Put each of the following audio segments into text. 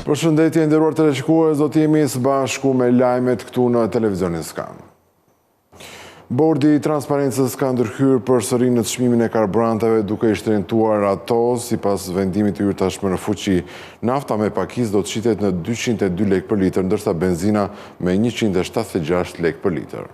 Përshëndetje nderuar teleshikues, do të jemi së bashku me lajmet këtu në televizionin Skan. Bordi i Transparencës ka ndërhyrë përsëri në çmimin e karburanteve duke i shtrenjtuar ato sipas vendimit të hyrë tashmë në fuqi. Nafta me pakicë do të shitet në 202 lekë për litër, ndërsa benzina me 176 lekë për litër.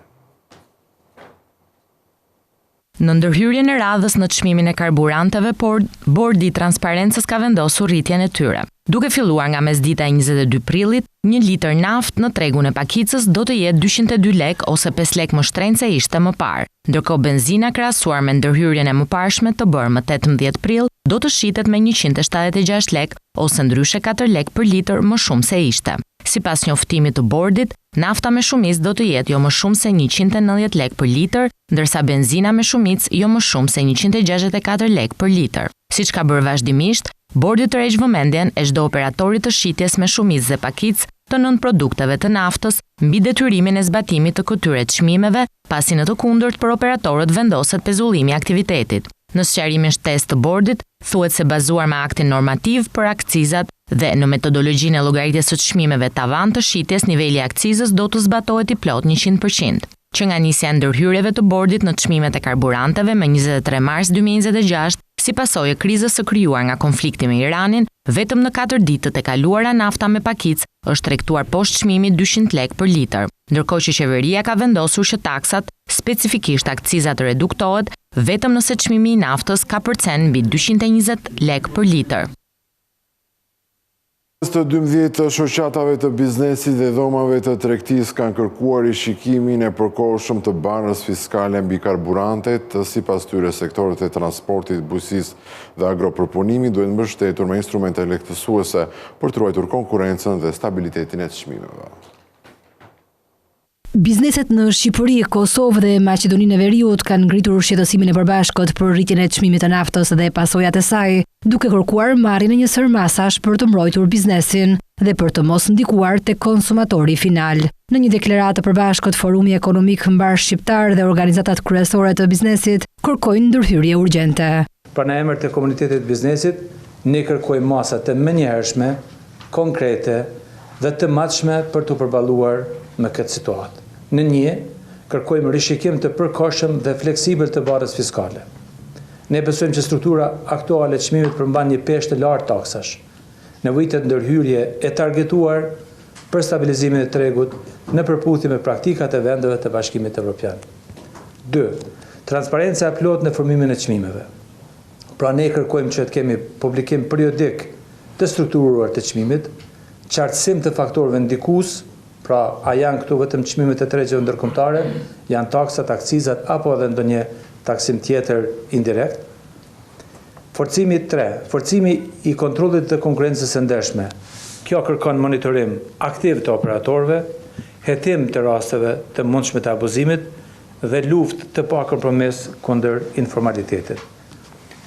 Në ndërhyrjen e radhës në çmimin e karburanteve, por Bordi i Transparencës ka vendosur rritjen e tyre. Duke filluar nga mesdita e 22 prillit, një litër naftë në tregun e pakicës do të jetë 202 lekë ose 5 lekë më shtrenjtë se ishte më parë. Ndërkohë benzina krahasuar me ndërhyrjen e mëparshme të bërë më 18 prill, do të shitet me 176 lekë ose ndryshe 4 lekë për litër më shumë se ishte. Sipas njoftimit të bordit, nafta me shumicë do të jetë jo më shumë se 190 lekë për litër, ndërsa benzina me shumicë jo më shumë se 164 lekë për litër. Siç ka bërë vazhdimisht, bordi tërheq vëmendjen e çdo operatori të shitjes me shumicë dhe pakicë të nënprodukteve të naftës mbi detyrimin e zbatimit të këtyre çmimeve, pasi në të kundërt për operatorët vendoset pezullimi i aktivitetit. Në sqarimin shtesë të bordit, thuhet se bazuar me aktin normativ për akcizat dhe në metodologjinë e llogaritjes së çmimeve tavan të shitjes niveli i akcizës do të zbatohet i plotë 100%. Që nga nisja e ndërhyrjeve të bordit në çmimet e karburanteve më 23 mars 2026, si pasojë e krizës së krijuar nga konflikti me Iranin, vetëm në 4 ditët e kaluara nafta me pakicë është tregtuar poshtë çmimit 200 lekë për litër. Ndërkohë që qeveria ka vendosur që taksat, specifikisht akciza të reduktohet, vetëm nëse çmimi i naftës kapërcen mbi 220 lekë për litër. Të 12 shoqatave të biznesit dhe dhomave të tregtisë kanë kërkuar rishikimin e përkohshëm të barrës fiskale mbi karburantet, sipas tyre sektorët e transportit, bujqësisë dhe agropërpunimit duhet mbështetur me instrumente lehtësuese për të ruajtur konkurrencën dhe stabilitetin e çmimeve. Bizneset në Shqipëri, Kosovë dhe Maqedoninë e Veriut kanë ngritur shqetësimin e përbashkët për rritjen e çmimit të naftës dhe pasojat e saj, duke kërkuar marrjen e një sërë masash për të mbrojtur biznesin dhe për të mos ndikuar tek konsumatori final. Në një deklaratë të përbashkët, Forumi Ekonomik Mbarëshqiptar dhe organizatat kryesore të biznesit kërkojnë ndërhyrje urgjente. Pra në emër të komunitetit të biznesit, ne kërkojmë masa të menjëhershme, konkrete dhe të matshme për t'u përballuar me këtë situatë. Në një, kërkojmë rishikim të përkohshëm dhe fleksibël të barrës fiskale. Ne besojmë që struktura aktuale e çmimit përmban një peshë të lartë taksash. Nevojitet ndërhyrje e targetuar për stabilizimin e tregut në përputhje me praktikat e vendeve të Bashkimit Evropian. 2. Transparenca e plotë në formimin e çmimeve. Pra ne kërkojmë që të kemi publikim periodik të strukturuar të çmimit, qartësim të faktorëve ndikues, pra a janë këtu vetëm çmimet e tregjeve ndërkombëtare, janë taksat, akcizat apo edhe ndonjë taksim tjetër indirekt. Forcimi 3, forcimi i kontrollit të konkurrencës së ndershme. Kjo kërkon monitorim aktiv të operatorëve, hetim të rasteve të mundshme të abuzimit dhe luftë të pakompromis kundër informalitetit.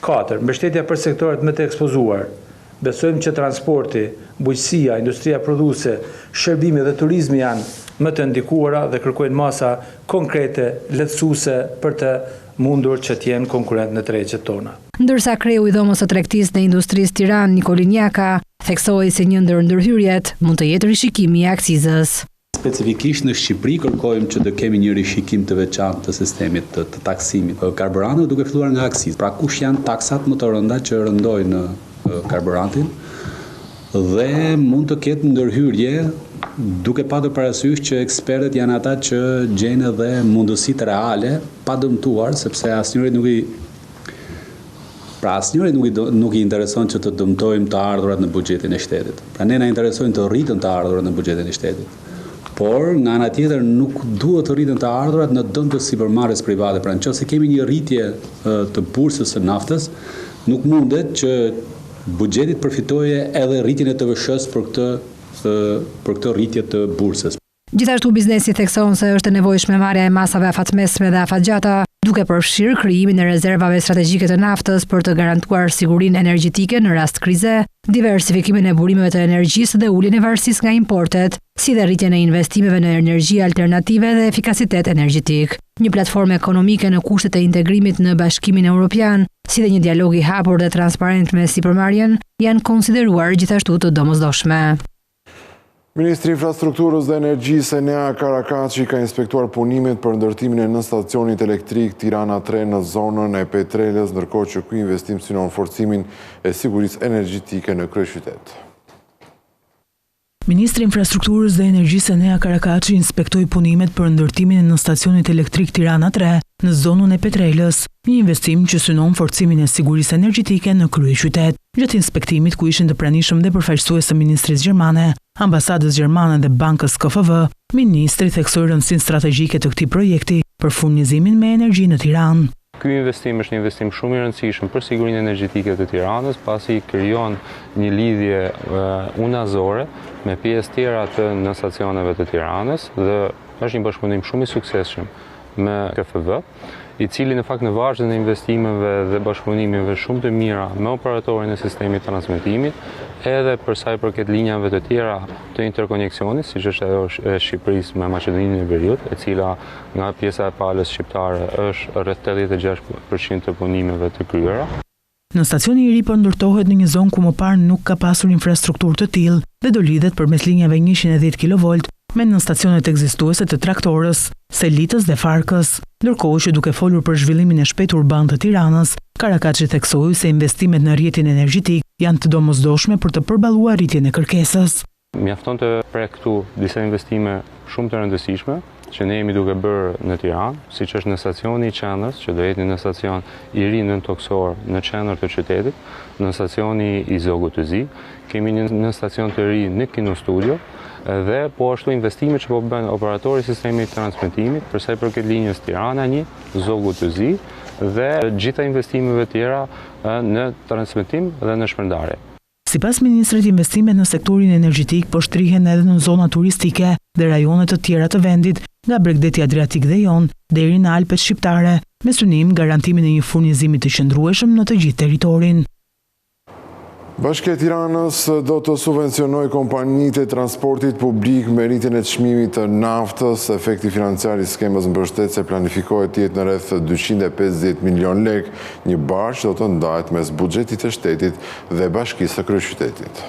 4. Mbështetja për sektorët më të ekspozuar. Besojmë që transporti, bujqësia, industria prodhuese, shërbimi dhe turizmi janë më të ndikuara dhe kërkojnë masa konkrete lehtësuese për të mundur që të jenë konkurrent në tregjet tona. Ndërsa kreu i Dhomës së Tregtisë dhe Industrisë Tiranë, Nikolin Jaka, theksoi se një ndër ndërhyrjet mund të jetë rishikimi i akcizës. Specifikisht në Shqipëri kërkojmë që të kemi një rishikim të veçantë të sistemit të, të taksimit të karburanteve duke filluar nga akciza. Pra kush janë taksat më të rënda që rëndojnë karburantin dhe mund të ketë ndërhyrje duke patur parasysh që ekspertët janë ata që gjejnë edhe mundësitë reale pa dëmtuar sepse asnjërit nuk i Pra asnjërit nuk i nuk i intereson që të dëmtojmë të ardhurat në buxhetin e shtetit. Pra ne na interesojnë të rriten të ardhurat në buxhetin e shtetit. Por nga ana tjetër nuk duhet të rriten të ardhurat në dëm të sipërmarrjes private. Pra nëse kemi një rritje të bursës së naftës, nuk mundet që buxheti të përfitojë edhe rritjen e TVSH-së për këtë për këtë rritje të bursës. Gjithashtu biznesi thekson se është e nevojshme marrja e masave afatmesme dhe afatgjata, duke përfshirë krijimin e rezervave strategjike të naftës për të garantuar sigurinë energjetike në rast krize, diversifikimin e burimeve të energjisë dhe uljen e varësisë nga importet, si dhe rritjen e investimeve në energji alternative dhe efikasitet energjetik. Një platformë ekonomike në kushtet e integrimit në Bashkimin Evropian, si dhe një dialog i hapur dhe transparent me sipërmarrjen, janë konsideruar gjithashtu të domosdoshme. Ministri i Infrastrukturës dhe Energjisë Enea Karakaçi ka inspektuar punimet për ndërtimin e nënstacionit elektrik Tirana 3 në zonën e Petrelës, ndërkohë që ky investim synon forcimin e sigurisë energjetike në kryeqytet. Ministri i Infrastrukturës dhe Energjisë Enea Karakaçi inspektoi punimet për ndërtimin e nënstacionit elektrik Tirana 3 në zonën e Petrelës, një investim që synon forcimin e sigurisë energjetike në kryeqytet. Gjatë inspektimit, ku ishin të pranishëm dhe përfaqësues të Ministrisë Gjermane, Ambasadës Gjermane dhe Bankës KfW, ministri theksoi rëndësinë strategjike të këtij projekti për furnizimin me energji në Tiranë. Ky investim është një investim shumë i rëndësishëm për sigurinë energjetike të Tiranës, pasi krijon një lidhje unazore me pjesë tjera të nënstacioneve të Tiranës dhe është një bashkëpunim shumë i suksesshëm me KfW, i cili në fakt në vazhdën e investimeve dhe bashkëpunimeve shumë të mira me operatorin e sistemit të transmetimit, edhe për sa i përket linjave të tjera të interkoneksionit, siç është ajo e Shqipërisë me Maqedoninë e Veriut, e cila nga pjesa e palës shqiptare është rreth 86% të punimeve të kryera. Nënstacioni i ri po ndërtohet në një zonë ku më parë nuk ka pasur infrastrukturë të tillë dhe do lidhet përmes linjave 110 kilovolt me nënstacionet ekzistuese të Traktorës, Selitës dhe Farkës. Ndërkohë që duke folur për zhvillimin e shpejtë urban të Tiranës, Karakaçi theksoi se investimet në rrjetin energjetik janë të domosdoshme për të përballuar rritjen e kërkesës. Mjafton të prek këtu disa investime shumë të rëndësishme që ne jemi duke bërë në Tiranë, siç është nënstacioni i qendrës, që do jetë një nënstacion i ri nëntokësor në qendër të qytetit, nënstacioni i Zogut të Zi, kemi një nënstacion të ri në Kinostudio dhe po ashtu investime që po bën operatori i sistemit të transmetimit për sa i përket linjës Tirana 1, Zogut të Zi dhe gjitha investimeve tjera në transmetim dhe në shpërndarje. Sipas ministrit, investimet në sektorin energjetik po shtrihen edhe në zona turistike dhe rajone të tjera të vendit, nga bregdeti Adriatik dhe Jon deri në Alpet shqiptare, me synim garantimin e një furnizimi të qëndrueshëm në të gjithë territorin. Bashkia e Tiranës do të subvencionojë kompanitë e transportit publik me rritjen e çmimit të naftës. Efekti financiar i skemës mbështetëse planifikohet të jetë në rreth 250 milionë lekë, një barrë që do të ndahet mes buxhetit të shtetit dhe Bashkisë së Kryeqytetit.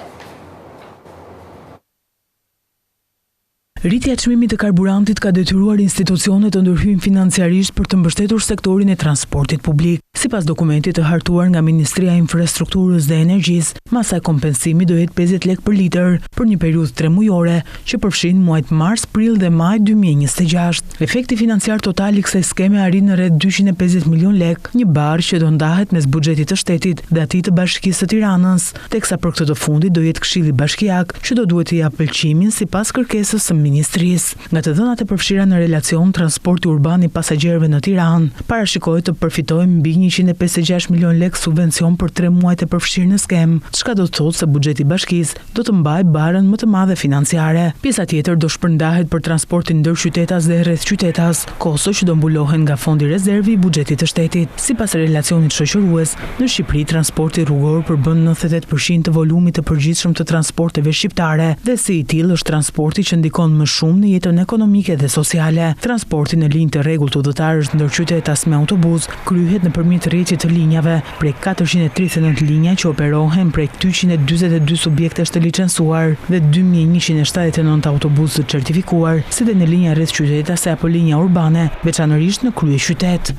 Rritja e çmimit të karburantit ka detyruar institucionet të ndërhyjnë financiarisht për të mbështetur sektorin e transportit publik. Sipas dokumentit të hartuar nga Ministria e Infrastrukturës dhe Energjisë, masa e kompensimit do jetë 50 lekë për litër për një periudhë tremujore, që përfshin muajt mars, prill dhe maj 2026. Efekti financiar total i kësaj skeme arrin në rreth 250 milionë lekë, një barrë që do ndahet mes buxhetit të shtetit dhe atij të Bashkisë së Tiranës, teksa për këtë të fundit do jetë Këshilli Bashkiak që do duhet të japë pëlqimin sipas kërkesës së ministrisë. Nga të dhënat e përfshira në relacion, transporti urban i pasagjerëve në Tiranë parashikohet të përfitojë mbi 156 milionë lekë subvencion për tre muajt e përfshirë në skemë, çka do të thotë se buxheti i bashkisë do të mbajë barrën më të madhe financiare. Pjesa tjetër do shpërndahet për transportin ndërqytetas dhe rrethqytetas, kosto që do mbulohen nga fondi rezervë i buxhetit të shtetit. Sipas relacionit shoqërues, në Shqipëri transporti rrugor përbën 98 për qind të volumit të përgjithshëm të transporteve shqiptare dhe si i tillë është transporti që ndikon më shumë në jetën ekonomike dhe sociale. Transporti në linjë të rregullt udhëtarësh ndërqytetas me autobuz kryhet nëpërmjet rrjetit të linjave prej 439 linja që operohen prej 242 subjektesh të licensuar dhe 2179 autobusë të certifikuar, si dhe në linja rrethqytetase apo linja urbane, veçanërisht në kryeqytet.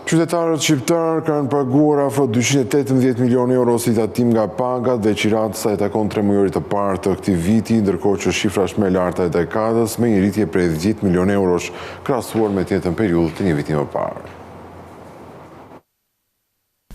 Qytetarët shqiptarë kanë paguar afro 218 milionë euro si tatim nga pagat dhe qiratë sa i takon tremujorit të parë të këtij viti, ndërkohë që shifra është më e larta e dekadës me një rritje prej 10 milionë eurosh krahasuar me të njëjtën periudhë të një viti më parë.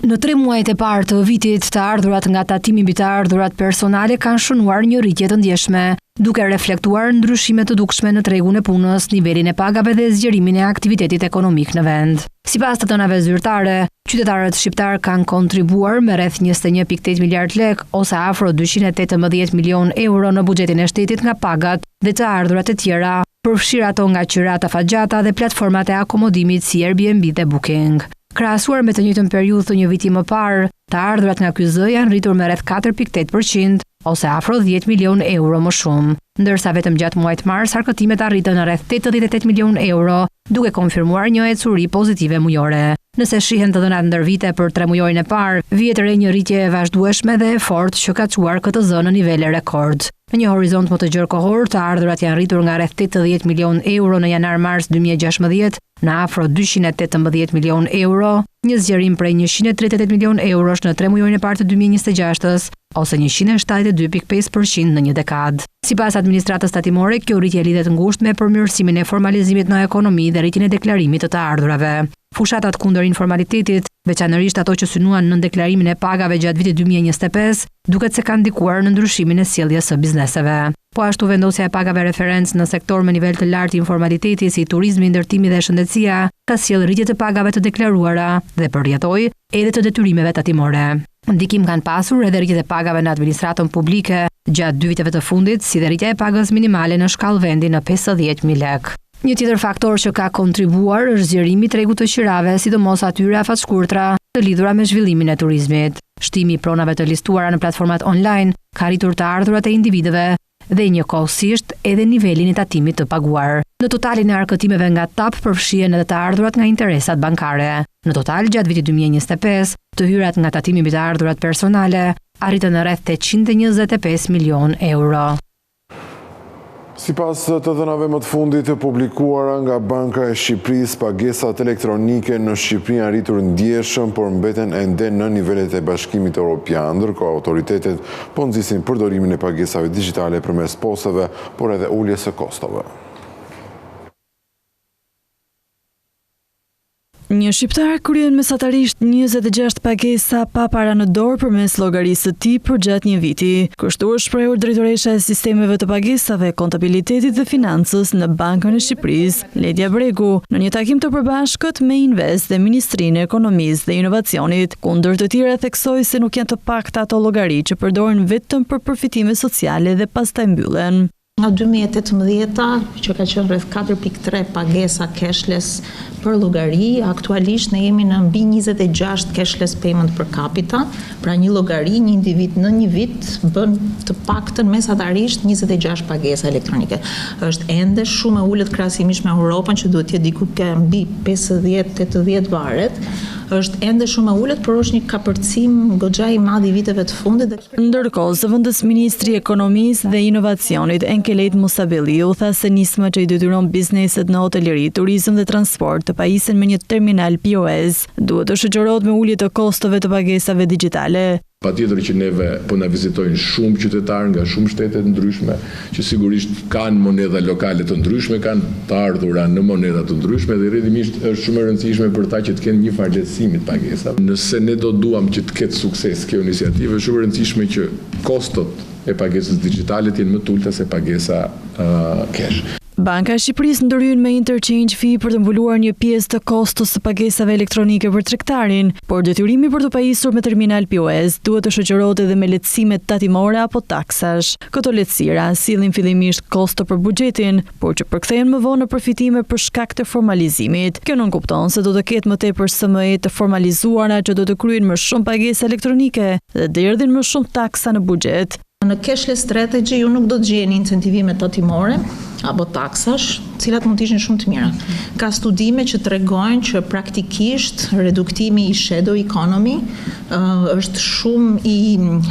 Në tre muajt e parë të vitit, të ardhurat nga tatimi mbi të ardhurat personale kanë shënuar një rritje të ndjeshme, duke reflektuar ndryshime të dukshme në tregun e punës, nivelin e pagave dhe zgjerimin e aktivitetit ekonomik në vend. Sipas të dhënave zyrtare, qytetarët shqiptarë kanë kontribuar me rreth 21.8 miliard lek ose afro 218 milionë euro në buxhetin e shtetit nga pagat dhe të ardhurat e tjera, përfshirë ato nga qiratë afatgjata dhe platformat e akomodimit si Airbnb dhe Booking. Krahasuar me të njëjtën periudhë të një viti më parë, të ardhurat nga ky zë janë rritur me rreth 4.8% ose afro 10 milionë euro më shumë, ndërsa vetëm gjatë muajit mars arkëtimet arritën në rreth 88 milionë euro, duke konfirmuar një ecuri pozitive mujore. Nëse shihen të dhënat ndër vite për tremujorin e parë, vihet re një rritje e vazhdueshme dhe e fortë që ka çuar këtë zë në nivele rekord. Në një horizont më të gjerë kohor, të ardhurat janë rritur nga rreth 80 milionë euro në janar-mars 2016 në afro 218 milionë euro, një zgjerim prej 138 milionë eurosh në tremujorin e parë të 2026-ës, ose 172.5% në një dekadë. Sipas administratës tatimore, kjo rritje lidhet ngushtë me përmirësimin e formalizimit në ekonomi dhe rritjen e deklarimit të të ardhurave. Fushatat kundër informalitetit, veçanërisht ato që synuan nëndeklarimin e pagave gjatë vitit 2025, duket se kanë ndikuar në ndryshimin e sjelljes së bizneseve. Po ashtu vendosja e pagave referencë në sektorë me nivel të lartë informaliteti si turizmi, ndërtimi dhe shëndetësia ka sjellë rritje të pagave të deklaruara dhe për rrjedhojë edhe të detyrimeve tatimore. Ndikim kanë pasur edhe rritjet e pagave në administratën publike gjatë dy viteve të fundit, si dhe rritja e pagës minimale në shkallë vendi në 50.000 lekë. Një tjetër faktor që ka kontribuar është zgjerimi i tregut të qirave, sidomos atyre afatshkurtra, të lidhura me zhvillimin e turizmit. Shtimi i pronave të listuara në platformat online ka rritur të ardhurat e individëve dhe njëkohësisht edhe nivelin e tatimit të paguar. Në totalin e arkëtimeve nga TAP përfshihen edhe të ardhurat nga interesat bankare. Në total, gjatë vitit 2025, të hyrat nga tatimi mbi të ardhurat personale arritën në rreth 825 milionë euro. Sipas të dhënave më të fundit të publikuara nga Banka e Shqipërisë, pagesat elektronike në Shqipëri janë rritur ndjeshëm, por mbeten ende nën nivelet e Bashkimit Europian. Ndërkohë, autoritetet po nxisin përdorimin e pagesave digjitale përmes poseve, por edhe uljes së kostove. Një shqiptar kryen mesatarisht 26 pagesa pa para në dorë përmes llogarisë së tij përgjatë një viti. Kështu është shprehur drejtoresha e sistemeve të pagesave, kontabilitetit dhe financës në Bankën e Shqipërisë, Ledia Bregu, në një takim të përbashkët me Invest dhe Ministrinë e Ekonomisë dhe Inovacionit, ku ndër të tjera theksoi se nuk janë të pakta ato llogari që përdoren vetëm për përfitime sociale dhe pastaj mbyllen. Nga 2018-ta, që ka qenë rreth 4.3 pagesa cashless për llogari, aktualisht ne jemi në mbi 26 cashless payment per capita, pra një llogari, një individ në një vit bën të paktën mesatarisht 26 pagesa elektronike. Është ende shumë e ulët krahasimisht me Europën që duhet të jetë diku ke mbi 50-80 varet. Është ende shumë e ulët, por është një kapërcim goxha i madh i viteve të fundit. Ndërkohë, zëvendës ministri i Ekonomisë dhe Inovacionit, Enkelejd Musabelliu, tha se nisma që i detyron bizneset në hoteleri, turizëm dhe transport të pajisen me një terminal POS, duhet të shoqërohet me ulje të kostove të pagesave digjitale. Patjetër që neve po na vizitojnë shumë qytetarë nga shumë shtete të ndryshme, që sigurisht kanë monedha lokale të ndryshme, kanë të ardhura në monedha të ndryshme dhe rrjedhimisht është shumë e rëndësishme për ta që të kenë një farë lehtësimi të pagesave. Nëse ne do duam që të ketë sukses kjo iniciativë, është shumë e rëndësishme që kostot e pagesës dixhitale të jenë më të ulëta se pagesa cash. Banka e Shqipërisë ndërhyn me interchange fee për të mbuluar një pjesë të kostos së pagesave elektronike për tregtarin, por detyrimi për t'u pajisur me terminal POS duhet të shoqërohet edhe me lehtësime tatimore apo taksash. Këto lehtësira sjellin fillimisht kosto për buxhetin, por që përkthehen më vonë në përfitime për shkak të formalizimit. Kjo nënkupton se do të ketë më tepër SME të formalizuara që do të kryejnë më shumë pagesa elektronike dhe derdhin më shumë taksa në buxhet. Në cashless strategy ju nuk do të gjeni incentivime tatimore apo taksash, të cilat mund të ishin shumë të mira. Ka studime që tregojnë që praktikisht reduktimi i shadow economy është shumë i,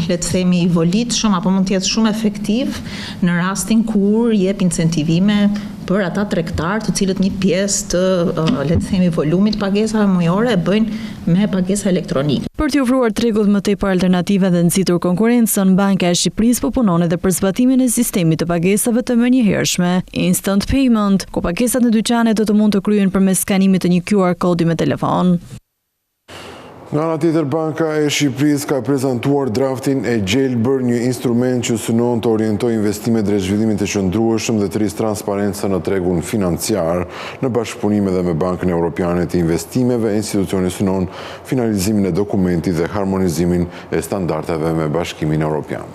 le të themi, i volitshëm apo mund të jetë shumë efektiv në rastin kur jep incentivime për ata tregtarë të cilët një pjesë të, le të themi, volumit të pagesave mujore e bëjnë me pagesa elektronike. Për t'i ofruar tregut më tepër alternativa dhe nxitur konkurrencën, Banka e Shqipërisë po punon edhe për zbatimin e sistemit të pagesave të menjëhershme, Instant Payment, ku pagesat në dyqane do të mund të kryhen përmes skanimit të një QR kodi me telefon. Nga ana tjetër, Banka e Shqipërisë ka prezantuar draftin e gjelbër, një instrument që synon të orientojë investimet drejt zhvillimit të qëndrueshëm dhe të rrisë transparencën në tregun financiar. Në bashkëpunim edhe me Bankën Europiane të Investimeve, institucioni synon finalizimin e dokumentit dhe harmonizimin e standardeve me Bashkimin Europian.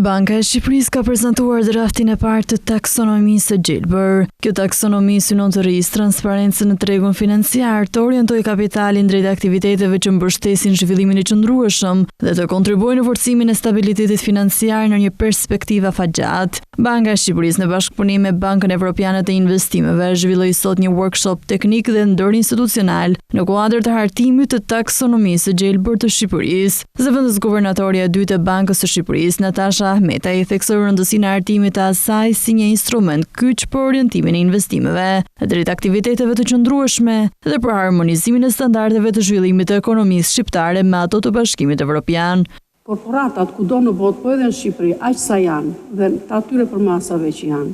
Banka e Shqipërisë ka prezantuar draftin e parë të taksonomisë së gjelbër. Kjo taksonomi synon të rrisë transparencën në tregun financiar, të orientojë kapitalin drejt aktiviteteve që mbështesin zhvillimin e qëndrueshëm dhe të kontribuojë në forcimin e stabilitetit financiar në një perspektivë afatgjatë. Banka e Shqipërisë në bashkëpunim me Bankën Evropiane të Investimeve zhvilloi sot një workshop teknik dhe ndërinstitucional në kuadër të hartimit të taksonomisë së gjelbër të Shqipërisë. Zëvendësguvernatorja e dytë e Bankës së Shqipërisë, Natasha Ahmetaj, theksoi rëndësinë e hartimit të asaj si një instrument kyç për orientimin e investimeve drejt aktiviteteve të qëndrueshme dhe për harmonizimin e standardeve të zhvillimit të ekonomisë shqiptare me ato të Bashkimit Evropian. Korporatat kudo në botë, po edhe në Shqipëri, aq sa janë dhe të atyre përmasave që janë,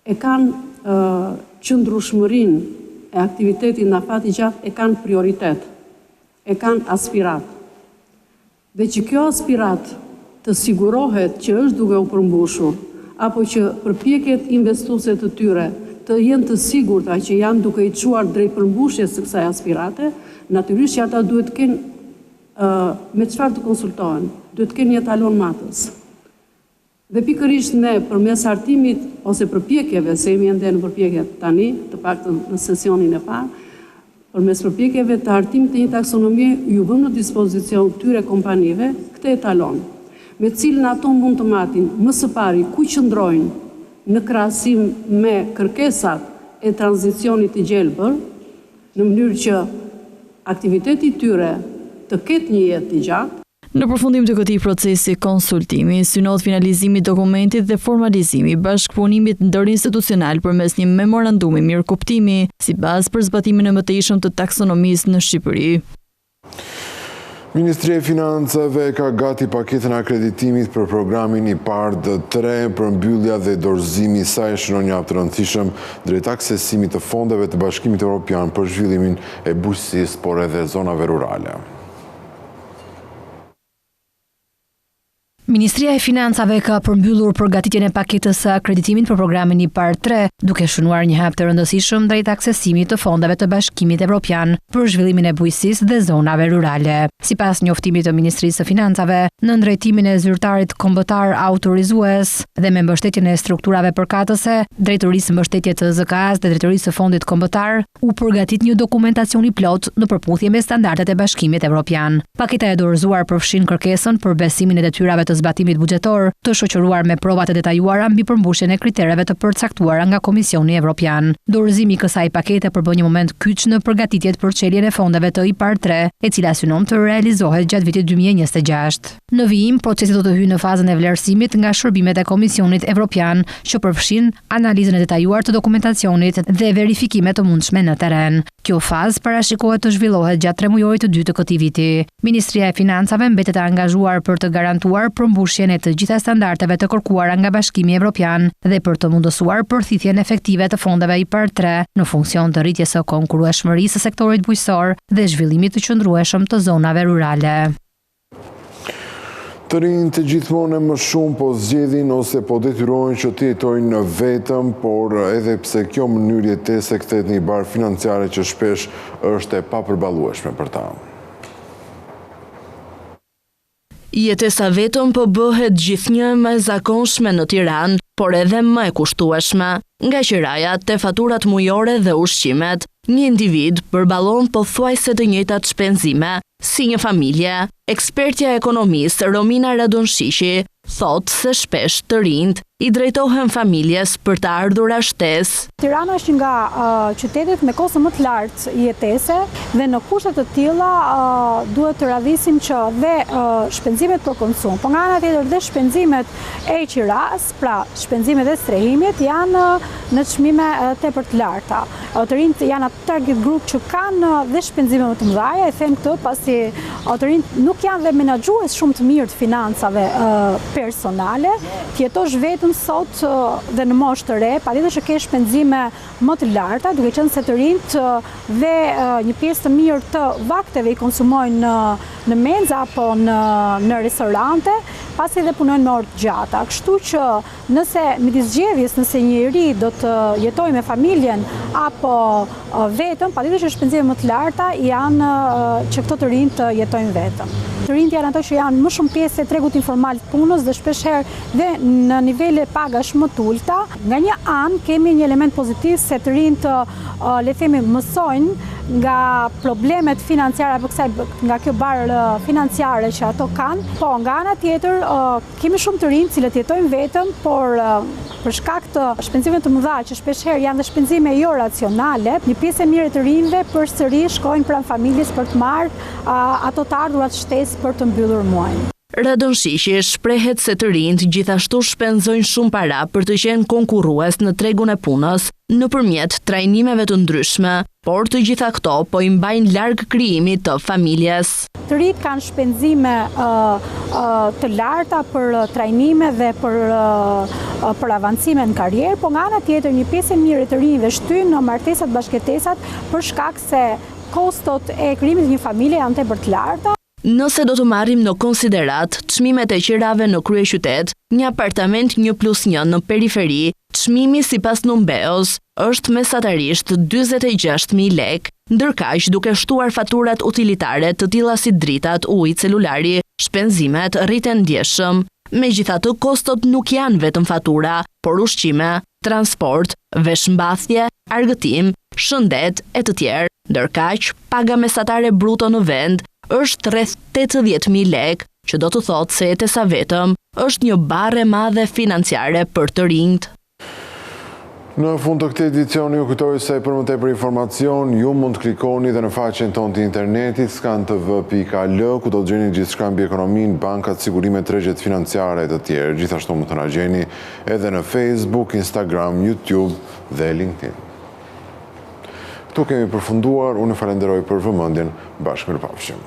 e kanë qëndrueshmërinë e aktivitetit në afat i gjatë e kanë prioritet. E kanë aspiratë. Dhe që kjo aspiratë të sigurohet që është duke u përmbushur, apo që përpjekjet investuese të tyre të jenë të sigurta që janë duke i çuar drejt përmbushjes së kësaj aspirate, natyrisht që ata duhet të kenë me çfarë të konsultohen, duhet të kenë një etalon matës. Dhe pikërisht ne përmes hartimit ose përpjekjeve, se jemi ende në përpjekje tani, të paktën në sesionin e parë, përmes përpjekjeve të hartimit të një taksonomie ju vëmë në dispozicion këtyre kompanive këtë etalon, me të cilin ato mund të matin më së pari ku qëndrojnë në krahasim me kërkesat e tranzicionit të gjelbër, në mënyrë që aktiviteti i tyre të ketë një jetë të gjatë. Në përfundim të këtij procesi konsultimi, synohet finalizimi i dokumentit dhe formalizimi i bashkëpunimit ndërinstitucional përmes një memorandumi mirëkuptimi, si bazë për zbatimin e mëtejshëm të taksonomisë në Shqipëri. Ministria e Financave ka gati paketën e akreditimit për programin IPARD 3, përmbyllja dhe dorëzimi i saj shënon një hap të rëndësishëm drejt aksesimit të fondeve të Bashkimit Evropian për zhvillimin e bujqësisë, por edhe zonave rurale. Ministria e Financave ka përmbyllur përgatitjen e paketës së akreditimit për programin IPARD 3, duke shënuar një hap të rëndësishëm drejt aksesimit të fondeve të Bashkimit Evropian për zhvillimin e bujqësisë dhe zonave rurale. Sipas njoftimit të Ministrisë së Financave, nën drejtimin e zyrtarit kombëtar autorizues dhe me mbështetjen e strukturave përkatëse, Drejtorisë Mbështetje të ZKA-së dhe Drejtorisë së Fondit Kombëtar, u përgatit një dokumentacion i plotë në përputhje me standardet e Bashkimit Evropian. Paketa e dorëzuar përfshin kërkesën për besimin e detyrave të zbatimit buxhetor, të shoqëruar me prova të detajuara mbi përmbushjen e kritereve të përcaktuara nga Komisioni Evropian. Dorëzimi i kësaj pakete përbën një moment kyç në përgatitjet për çeljen e fondeve të IPARD tre, e cila synon të realizohet gjatë vitit 2026. Në vijim, procesi do të hyjë në fazën e vlerësimit nga shërbimet e Komisionit Evropian, që përfshin analizën e detajuar të dokumentacionit dhe verifikime të mundshme në terren. Kjo fazë parashikohet të zhvillohet gjatë tremujorit të dytë të këtij viti. Ministria e Financave mbetet e angazhuar për të garantuar përmbushjen e të gjitha standardeve të kërkuara nga Bashkimi Evropian dhe për të mundësuar përthithjen efektive të fondeve IPARD tre në funksion të rritjes së konkurrueshmërisë së sektorit bujqësor dhe zhvillimit të qëndrueshëm të zonave rurale. Të rinjtë gjithmonë e më shumë po zgjedhin ose po detyrohen që të jetojnë vetëm, por edhe pse kjo mënyrë jetese kthehet në një barrë financiare që shpesh është e papërballueshme për ta. Jetesa vetëm po bëhet gjithnjë e më e zakonshme në Tiranë, por edhe më e kushtueshme. Nga qiraja te faturat mujore dhe ushqimet, një individ përballon pothuajse të njëjtat shpenzime si një familje. Ekspertja e ekonomisë, Romina Radonshiqi, thotë se shpesh të rinjtë i drejtohen familjes për të ardhura shtesë. Tirana është një nga qytetet me kosto më të lartë jetese dhe në kushte të tilla duhet të radhisim që dhe shpenzimet për konsum, po nga ana tjetër dhe shpenzimet e qirasë, pra shpenzimet e strehimit janë në çmime tepër të larta. Të rinjtë janë target group që kanë dhe shpenzime më të mëdha, e them këtë pasi të rinjtë nuk janë dhe menaxhues shumë të mirë të financave personale, të jetosh vetëm sot dhe në moshë të re, patjetër që ke shpenzime më të larta, duke qenë se të rinjtë dhe një pjesë të mirë të vakteve i konsumojnë në në menza apo në në restorante, pasi dhe punojnë me orë të gjata. Kështu që Nëse midis zgjedhjes nëse një i ri do të jetojë me familjen apo vetëm, patjetër që shpenzimet më të larta janë që këto të rinj të jetojnë vetëm. Të rinjtë janë ato që janë më shumë pjesë e tregut informal të punës dhe shpeshherë dhe në nivele pagash më të ulëta. Nga një anë kemi një element pozitiv se të rinjtë le të themi mësojnë nga problemet financiare apo kësaj nga kjo barrë financiare që ato kanë. Po, nga ana tjetër kemi shumë të rinj të cilët jetojnë vetëm, por për shkak të shpenzimeve të mëdha që shpeshherë janë dhe shpenzime jo racionale, një pjesë e mirë e të rinjve përsëri shkojnë pranë familjes për të marrë ato të ardhurat shtesë për të mbyllur muajin. Radonshiqi shprehet se të rinjtë gjithashtu shpenzojnë shumë para për të qenë konkurrues në tregun e punës nëpërmjet trajnimeve të ndryshme, por të gjitha këto po i mbajnë larg krijimit të familjes. Të rinjtë kanë shpenzime të larta për trajnime dhe për për avancime në karrierë, po nga ana tjetër një pjesë e mirë e të rinjve shtyjnë martesat, bashkëjetesat për shkak se kostot e krijimit të një familje janë tepër të larta. Nëse do të marrim në konsideratë çmimet e qirave në kryeqytet, një apartament 1+1 në periferi, çmimi sipas Numbeos është mesatarisht 46.000 lekë. Ndërkaq, duke shtuar faturat utilitare të tilla si dritat, uji, celulari, shpenzimet rriten ndjeshëm. Megjithatë, kostot nuk janë vetëm fatura, por ushqime, transport, veshmbathje, argëtim, shëndet e të tjerë. Ndërkaq, paga mesatare bruto në vend është rreth 80.000 lekë, që do të thotë se jetesa vetëm është një barrë e madhe financiare për të rinjtë. Në fund të këtij edicioni ju kujtoj se për më tepër informacion ju mund të klikoni dhe në faqen tonë të internetit skantv.al ku do të gjeni gjithçka mbi ekonominë, bankat, sigurimet, tregjet financiare e të tjerë. Gjithashtu mund të na gjeni edhe në Facebook, Instagram, YouTube dhe LinkedIn. Këtu kemi përfunduar, unë ju falenderoj për vëmendjen, bashkë mirupafshim.